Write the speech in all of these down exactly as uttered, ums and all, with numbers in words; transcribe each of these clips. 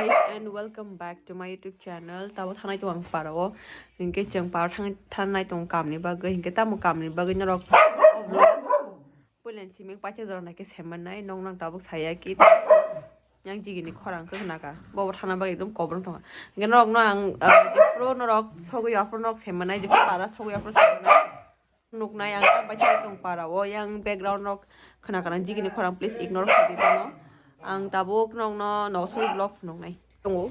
Guys, and welcome back to my YouTube channel. Tabo thanai tong ang parao. Hinkhe chwng parao thang-, thanai tong kamni bagwi. Hinkhe tamo kamni bagwi norok puilen simi paithe jorna khe semanai. Nong nang tabuk saya ki. Yang jigini khorang khe khna ka. Bobo thana bagwi ekdom kobrong thong. Hinkhe norok no ang, ah, jephuru norok sogwi aphuru norok semanai, jephuru para sogwi aphuru semanai. Nuknai ang tam bai thai tong para o, yang background rok khna kana jigini khorang, please ignore khaidi bono. Ang tabuk nokno nogo soi vlog phunuknai tongo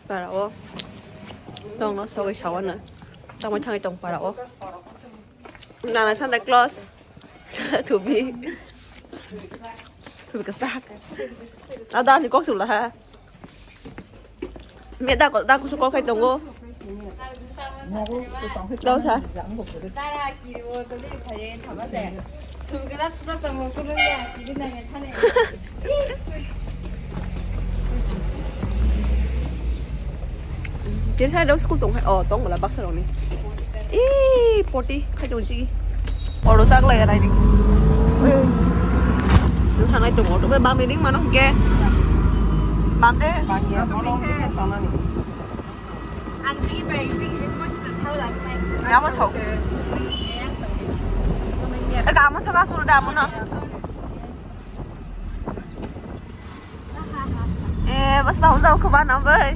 para o, nokno sogwi sawana tangwi thangwi tong para o. Nana Santa Claus thubi, thubi kasak. Ada ani kok sula ha. Me da kol, da kusu kol khai tongo. Dau sa. Kiri sa dau school tong khai, oh, tong bala baksa rok ni. Ih, poti khai tong chigi. Oro sak lai nai di. Oi. Sing thanai tongo. Tok bam ni ding mano ke. Bam de. Ang sigi bai, sigi bai, sigi bai, sigi bai. Gama sok. Eh, gama sok, asur da mo na. Eh, bas bau jao khoba na bai.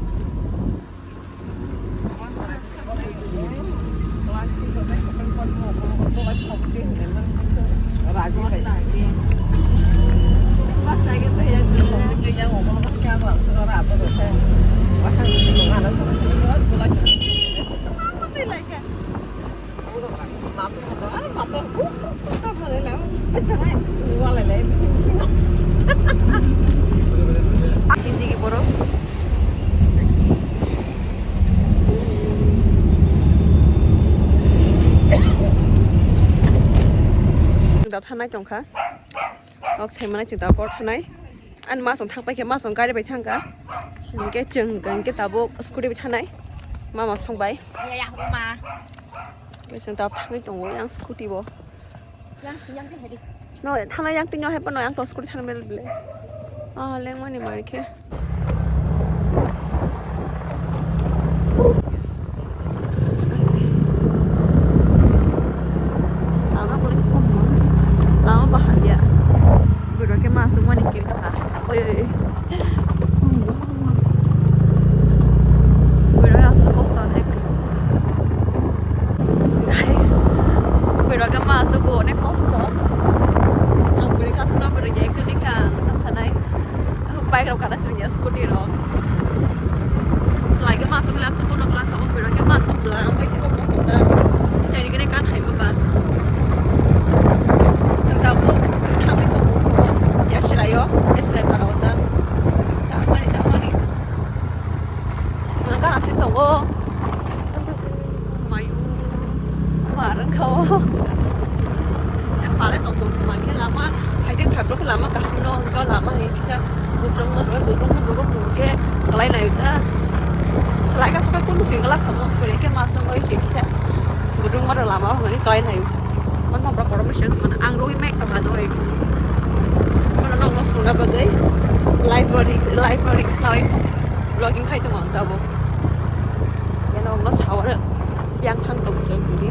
Chini borok. Da thanai tongkha. Ok, sai manai chwng da bor thanai. Ani masong thang paikhe, masong gari bai thangkha. Hinkhe chwng hinkhe tabuk scooty bai thanai. Mama song bai. Khe chwng tabuk thangwi tongo yang scooty bo. No, thana yang tino hai pano yang to scooty thana bel bele. Ah, leng mani mari khe. Lama bori kom mo. Lama bahaya. Boro ke masuk mani kiri kha. Oi, oi, oi. Boro asal kosto nek. Guys, bwrwi rok ma aswk o onek kosto. Ang bwrwi kasno bwrwi de actually kha ang tam sanai. Bike rok kana sringya scooty rok. Slai khe ma aswk lam sukun rok lakha o bwrwi rok khe ma aswk bwla ang bai khe bo kosto da. Sai ri gane kan hai ba ba. Chwng tabuk chwng thangwi tongo ya sirai o ya sirai para o da. Samani jamani. Ang gana si tongo. Mayu, ma rwngkha o. Yang pale tong tong se mankhe lama, haising phaipro khe lama kaham no, wngkha lama hai kisa butrang no, butrang no, butrang no, butrang no, khe kalai nai ta. Slai ka suka kun sing kala khamo, kore khe ma song oi sing kisa. Butrang ma lama hoi kalai nai. Man ma bra korom se man ang roi mek ta ma doi. Mana nong no suna bagai. Life no risk, life no risk nai. Vlogging khai tong ang tabuk. Yan ogno sawar yang thang tong seng tini.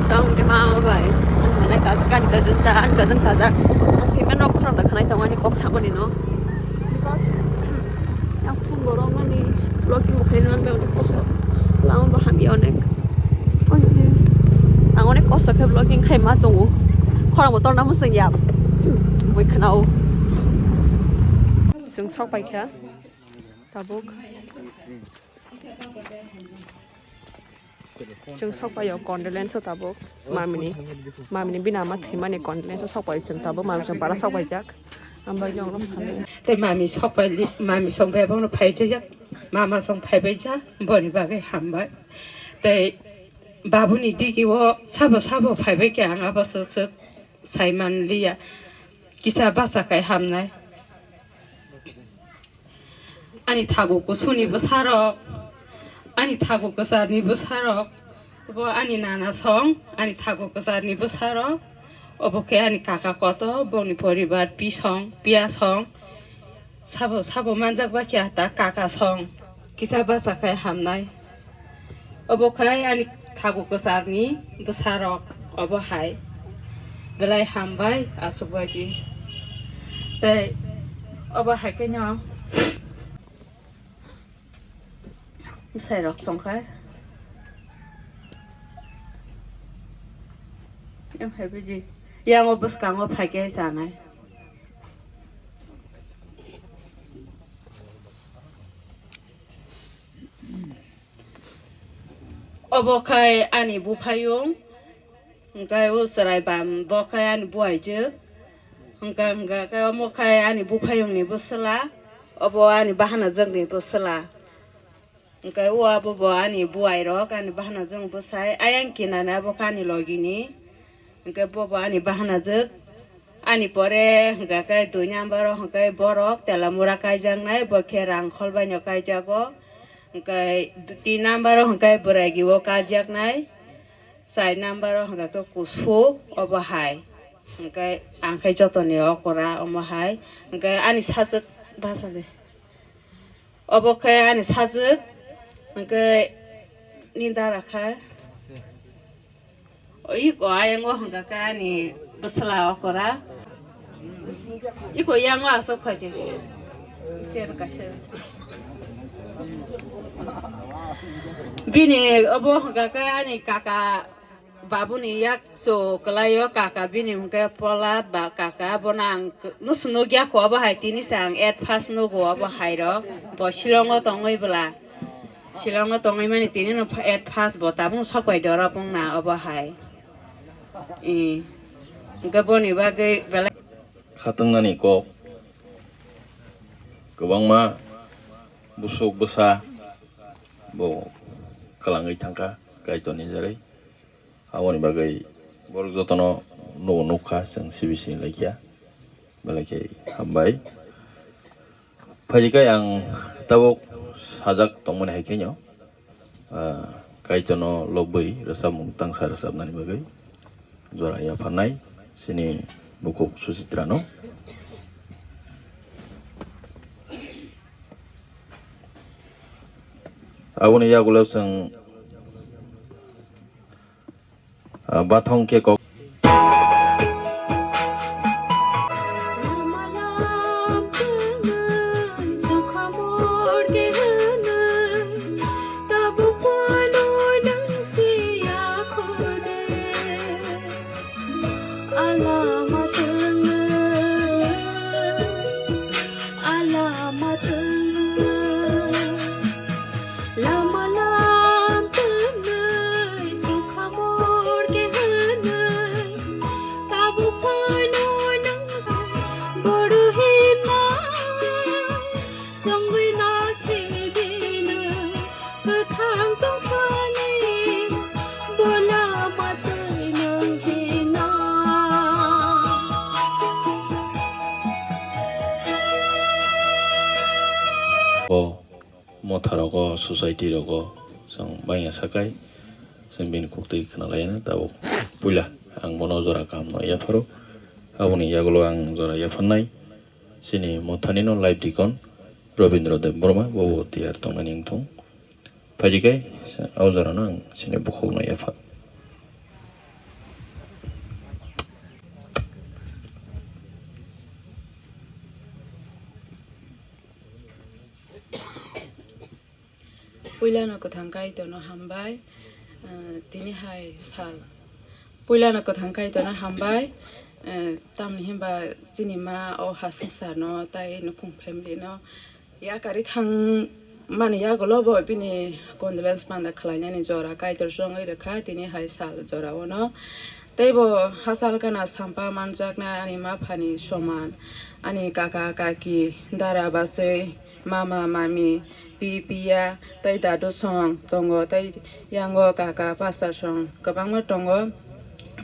Song de ma bai. Ang mana kaza kan kaza ta an kaza kaza. Ang semen rok khorang da khanai tong ani kok samani no. Because yang phung borok mani vlogging khai nan be onek kosto. Lama baham ya onek. Oi, oi. Ang onek kosto khe vlogging khai ma tongo. Khorang bo torna musung ya. Boi khanao. Chwng sok pai kha. Tabuk. Chwng sok pai o condolence o tabuk. Mamini. Mamini bini ama thwimani condolence o sok pai chwng tabuk. Mami chwng bara sok pai jak. Ambai nong rok sandi. Tei mami sok pai li, mami song bai bono phai jak. Mama song phai bai jak. Boni bagwi hambai. Tei babuni digi o sabo sabo phai bai khe ang abo swk swk sai man liya. Kisa bacha khai hamnai. Ani thagu kusuni bwsarok, ani thagu kwcharni bwsarok, bo ani nana song, ani thagu kwcharni bwsarok, Obo khe ani kaka koto, boni poribar pisong, piyasong, sabo sabo manjak bakya ta kaka song, kisa bacha khai hamnai. Obo khai ani thagu kwcharni bwsarok obo hai belai hambai aswk bai di. Tei obo hai khe no bwsai rok chong khai. Em hai bidi. Yang o bwskango phai khe chanai. Obo khai ani buphayung, hwnkhe o chwrai bam bo khai ani buaijwk, hwnkhe hwnkhe khe omo khai ani buphayungni bwswla, obo ani bahanajwkni bwswla, hwnkhe o abo bo ani buairok, ani bahanajwk bwsai, ayang kinani abo khe ani logini, hwnkhe bo bo ani bahanajwk. Ani pore hwnkha khe dui number o hwnkhe borok Telamura kaijaknai, bo khe Rangkhol baino kaijago. Hwnkhe tin number o hwnkhe Bwraigi o kaijaknai, char number o hwnkha khe Kusu obo hai. Hwnkhe ang khe jotoni okora omo hai. Hwnkhe ani sajwk bachadi. Obo khe ani sajwk, hwnkhe ni dara kha. Iko ayango hwnkha khe ani bwsla okora. Iko yango aswk phaidi. Ser kaisa. Bini obo hwnkha khe ani kaka. Babuni yak so kwlaio kaka, bini hwnkhe Polat ba kaka, bono ang k-, nusu nukya kho, obo hai tini se ang at first nugo obo hai rok, bo Shillong o tongwi bwla, Shillong o tongwi mani tini no at first bo tabuk sok bai dorop wngna obo hai. I, hwnkhe boni bagwi belai. Khatungnani kok kwbangma busuk bwsa bo kwlangwi thangkha Kaitorni jarwi. Aboni bagwi borok jotono nugo nukha, chwng sibi sini laikha, belai khe hambai. Phaidi khe ang tabuk sajak tongmani hai khe no, ah, Kaitorno lobwi rwchapmung tangsa rwchapnani bagwi jora yapharnai chini bukhuk Suchitrano. Aboni yagulo chwng Ah, bathong khe kok. Lama lam twnwi sukha mor khe hwnwi, tabuk phano nang boru hima songwi na sidinwi kwthang tongsani bola matwi nang hino. Motha rogo, society rogo chwng bangya sakai, chwng bini khuktwi khwnalaiya tabuk. Puila ang bono jora kaham no yapharo, aboni yagulo ang jora yapharnai chini mothani no live deacon Robindra Debbarma, bo bo tiyar tongnani wngthung. Phaidi khe o jora no ang chini bukhuk no yaphar. Puilano kwthang Kaitorno hambai, eh, tini hai sal. Puilano kwthang Kaitorno hambai, eh, tamni hinba chini ma o hasing sarno tai nukhung family no yakarwi thang mani yagulo bo bini condolence panda khlainani jora Kaitor chongwi rwkha tini hai sal jora ono. Tei bo hachal gana sampa manjaknai ani ma phani soman, ani kaka kaki, dara bachwi, mama mami, pi piya tei dadu song tongo, tei yango kaka pastor song kwbangma tongo.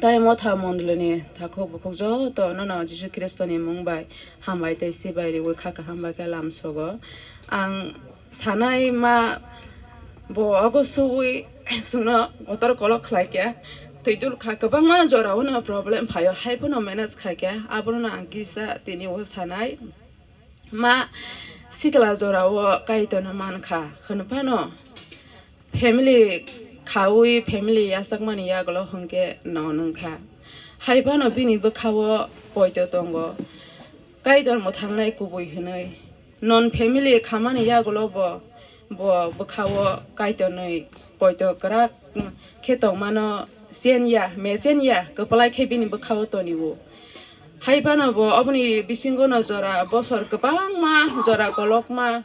Tei motha mondolini takhuk bukhuk jotono no Jisu Khristoni mung bai hambai tei chibai riwi kha kaham bai khe lamsogo. Ang sanai ma bo ogo suwi chwngno kotor kolok khlai kha. Twi dul kha, kwbangma jora o no problem phaio, hai phano manage khai khe, abono no ang kisa tini o sanai. Ma sikla jora o Kaitor no man kha, hwn phano family khaui, family yachakmani yagulo hwnkhe no nwng kha. Hai phano bini bwkha o poito tongo. Kaitor mwthangnai kubui hwnwi. Non family khamani yagulo bo, bo bwkha o Kaitorni poito kwrak khe tongmano chen ya, mechen ya, kwplai khe bini bwkha o toni o. Hai phano bo oboni bisingo no jora bosor kwbangma, jora kolokma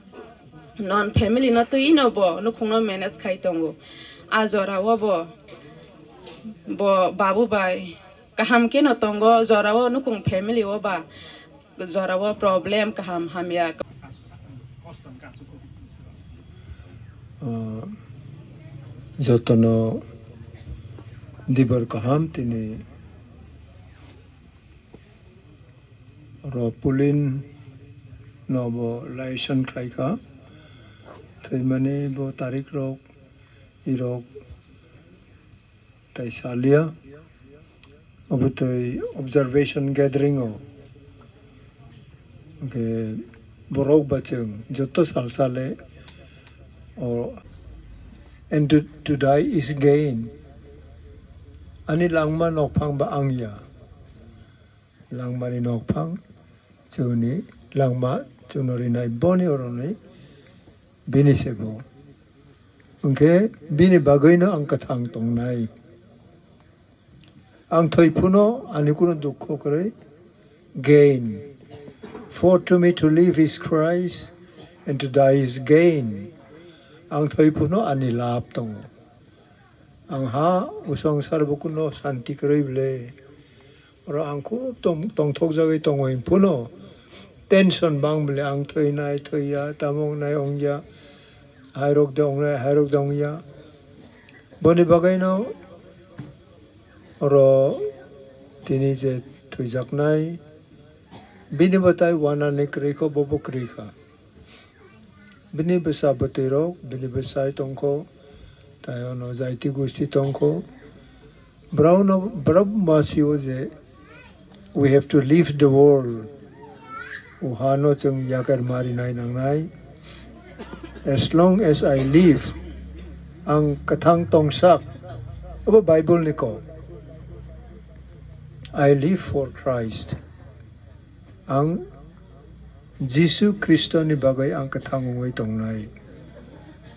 non family no twi no bo nukhung no manage khai tongo. A jora o bo, bo babu bai kaham khe no tongo, jora o nukhung family o ba jora o problem kaham hamya. Ah, jotono dibor kaham tini ro pulin no bo laison khlai kha. Thwimani bo tarik rok, irok tai salia. Obo twi observation gathering o. Hwnkhe borok ba chwng joto sal sale o, and to, to die is gain. Ani langma nokphang ba ang ya. Langmani nokphang chwngni langma chwngno rinai boni oroni bini se bo. Hwnkhe bini bagwino ang kwthang tongnai. Ang thwi phano ani kunu dukho kwrwi. Gain. For to me to live is Christ and to die is gain. Ang thwi phano ani lab tongo. Ang ha usong sar bo kuno santi kwrwi bwle. Oro ang khub tong-, tongthokjagwi tongo hwn phano tension bang bwle ang thwinai thwiya, tamo wngnai wngya, hairok de wngnai hairok de wngya. Boni bagwino oro tini je thwijaknai, bini bwtai wanani kwrwi kho, bo bo kwrwi kha. Bini bwsa bwtwi rok, bini bwsai tongkho, tai ono jaiti gusti tongkho. Borokno, borok ma sio je, we have to leave the world. O hano chwng yakar marinai nangnai. As long as I live, ang kwthang tongsak. Obo Bible ni kok. I live for Christ. Ang Jisu Khristoni bagwi ang kwthang wngwi tongnai.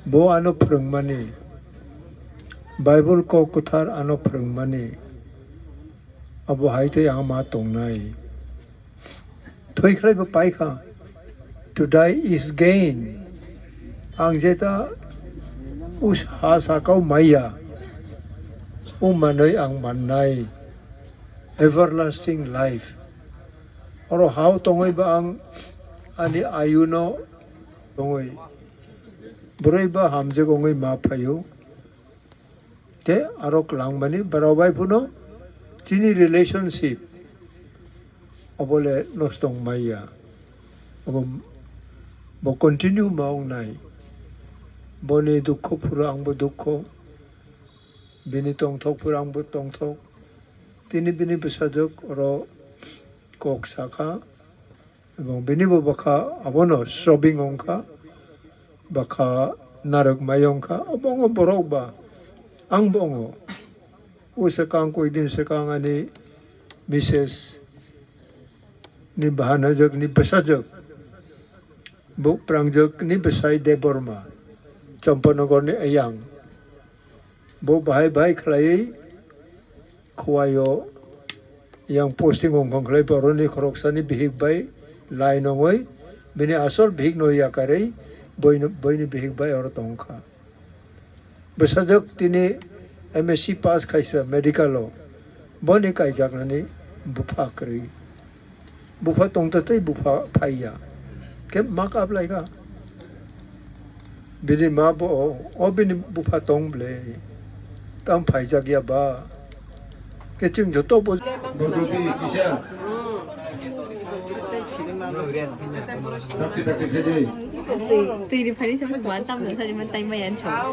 Bo ano phwrwngmani, Bible kok kwthar ano phwrwngmani, abo hai tei ang ma tongnai. Thwikhlai bo paikha, to die is gain. Ang jeta us ha sakao maiya, o manwi ang mannai everlasting life. Oro hao tongwi ba ang ani ayuno tongwi, bwrwi ba hamjak wngwi ma phaio. Te aro kwlangmani borok bai phano chini relationship obole nosto wngmaiya. Obo bo continue ma wngnai. Boni dukho phuru angbo dukho, bini tongthok phuru angbo tongthok. Tini bini bwsajwk oro kok sakha, ebong bini bo bwkha abono sobing wngkha, bwkha narwk mai wngkha, obo wngkha borok ba, ang bo wngo. O swkang koi din swkang ani misses ni bahanajwk ni bwsajwk, bo prangjwk ni bwsai Debbarma, Champanagar ni ayang. Bo bahai bahai khlaiwi Khowai o yang posting wngkhong khlai boroni khoroksani bihik bai lai nongwi bini asol bihik no yakarwi boino, boini bihik bai oro tongkha. Bwsajwk tini M S C pass khaisa medical o, boni kaijaknani bupha kwrwi. Bupha tongtwtwi bupha phaiya. Khe ma kaplaikha. Bini ma bo, o bini bupha tong ble. Tamo phaijakya ba. Khe chwng joto bo. Twi, twi ri phani sama sama tam na sa di man tai mayan sa.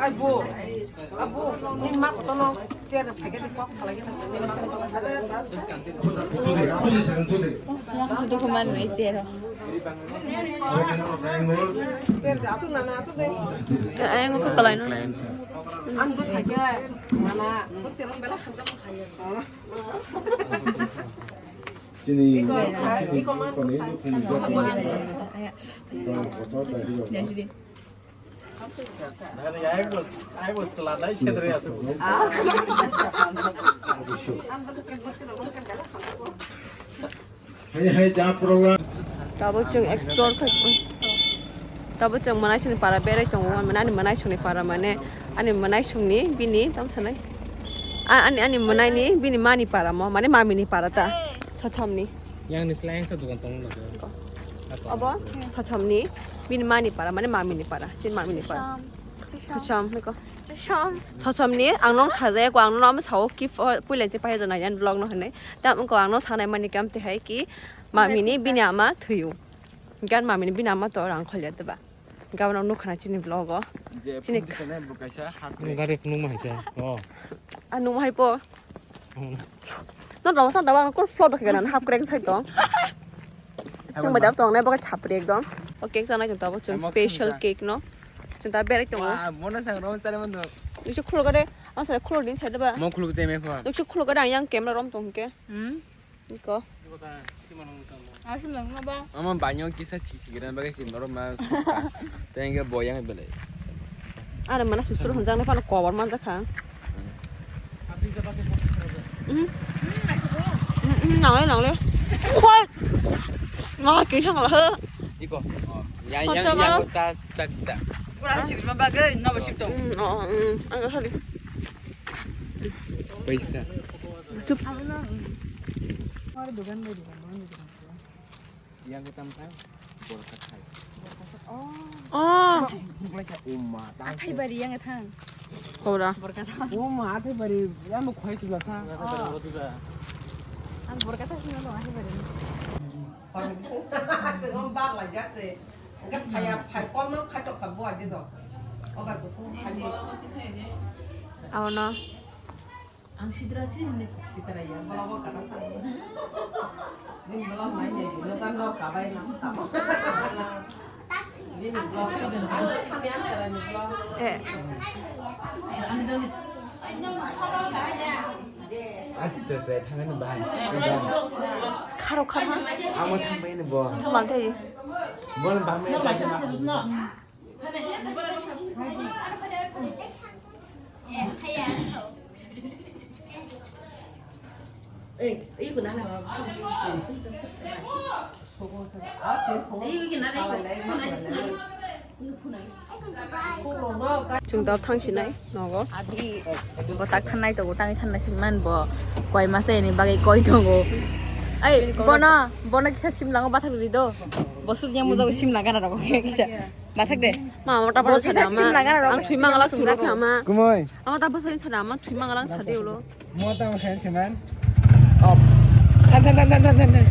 Ai bo, abo, ni ma kotono chair phai khe kok salai khe ni ma kotono. Yang sudah kuman ni chair. Chair de asuk nana asuk de. Ayang ko kalai no. Ang bo sai khe nana bo chair bela hamjak ko sai. Chini, iko, chini iko man ko ni sai. Ko ni ko ni. Ko ni ko ni. Hai, hai, ja program. Tabuk chwng explore khai. Tabuk chwng mwnaisongni para berai tongo, mane ani mwnaisongni para mane ani mwnaisongni bini tamo sanai. A-, ani, ani mwnaini bini mani para mo, mane mamini para ta. Thothomni. Yang ni slai sa dukan tong na. Abo Thothomni bini mani para, mane mamini para, chin mamini para. Sosam. Sosam, niko. Sosam. Sosam ni, ang nong sajaya ko, ang nong ama sao ki fo-, puila je pahe jona yan vlog no hwnwi. Ta ko ang nong sanai mani kam te hai ki, mami ni bini ama thuyu. Gan mami ni bini ama to rang kholya te ba. Gabon ang nukha na chini vlog o. Je chini phone kene bo kaisa hak. Nung gari phunuk ma hai cha. Oh. A nung hai po. Hmm. Non rong san da bang ko flop ke nan hap krek sai to. Chwng bai dap tong nai bo ka chapri ekdom. O cake sanai chwng tabo chwng special cake no. Chwng ta berai tongo. Wah, mono sang rom sare mono. Nokse khuluk gade, ang sare khuluk din sare ba. Mo khuluk jeme kho. Nokse khuluk gade ang yang camera rom tong ke. Hmm. Niko. Asim lang na ba. Ama banyo kisa si si gran bagai sim rom ma. Tengke boyang belai. Are mana susur honjang ne pano kowar manjak kha. Mhm. Mhm, mhm, nangle, nangle. Khoi. Ma, ke sang la he. Iko. Oh, yang, yang, yang ta, ta, ta. Kurang sih, ma bagai, no, sih tong. Mm, oh, mm, ang sorry. Paisa. Chup. Yang kita makan, borka thai. Oh. Oh. Uma, athai bari yang thang. Kau dah. Borka thang. Uma, athai bari, yang mau khuai sudah thang. Oh. Ang borka thang sih nggak athai bari. Sengom bak lajak se. Enggak kayak kayak kono kayak kabo aja dong. Oh, bagus. Aja. Aw no. Ang sidra si ni sidra ya, bala bala kana tang. Ni bala mai ni, lo kan lo kabai na tang. Ni ni bala, ang samyang cara ni bala. Eh. Ang cara cara tangan ni bang. Kharo kharo. Ang mau sampai ni bo. Mantai. Bo bang mai kasi na. Chwng tao thang sinai nogo. Abi bo tak thanai to, tangwi thanai sin man bo koi masa ini bagai koi tongo. Ai, bono, bono kisa simlango bathak di do. Bo sut yang mujago simlang kana rogo kisa. Bathak de. Ma, ama ta bwsajni sade ama. Ang thwi mangalang suru khe ama. Kumoi. Ama ta bwsajni sade ama thwi mangalang sade ulo. Mo ta mo khe seman. Op. Than, than, than.